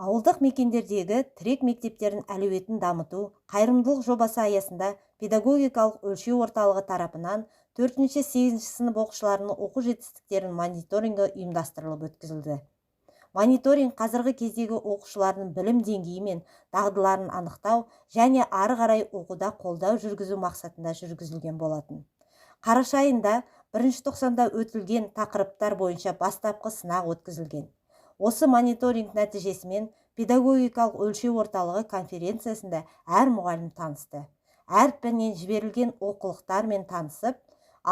Ауылдық мекендердегі тірек мектептердің әлеуетін дамыту қайырымдылық жобасы аясында педагогикалық өлшеу орталығы тарапынан 4-8 сынып оқушыларының оқу жетістіктерінің мониторингі ұйымдастырылып өткізілді. Мониторинг қазіргі кездегі оқушылардың білім деңгейі мен дағдыларын анықтау және ары қарай оқуда қолдау жүргізу мақсатында жүргізілген болатын. Қараша айында бірінші тоқсанда өтілген тақырыптар бойынша бастапқы сынақ өткізілген. Осы мониторинг нәтижесімен педагогикалық өлшеу орталығы конференциясында әр мұғалім танысты. Әр пәннен жіберілген оқулықтармен танысып,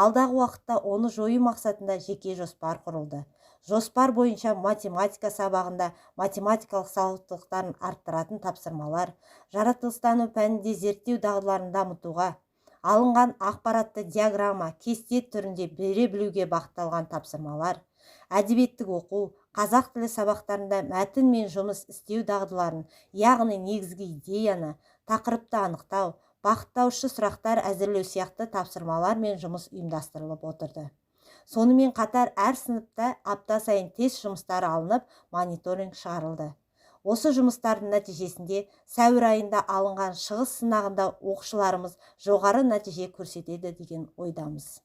алдағы уақытта оны жою мақсатында жеке жоспар құрылды. Жоспар бойынша математика сабағында математикалық сауаттылықтарын арттыратын тапсырмалар, жаратылыстану пәнінде зерттеу дағдыларын дамытуға, алынған ақпаратты диаграмма, кесте түрінде бере білуге бағытталған тапсырмалар, әдебиеттік оқу, қазақ тілі сабақтарында мәтінмен жұмыс істеу дағдыларын, яғни негізгі идеяны, тақырыпты анықтау, бағыттаушы сұрақтар әзірлеу сияқты тапсырмалармен жұмыс ұйымдастырылып отырды. Сонымен қатар әр сыныпта апта сайын тест жұмыстары алынып, мониторинг шығарылды. Осы жұмыстардың нәтижесінде сәуір айында алынған шығыс сынағында оқушыларымыз жоғары нәтиже көрсетеді деген ойдамыз.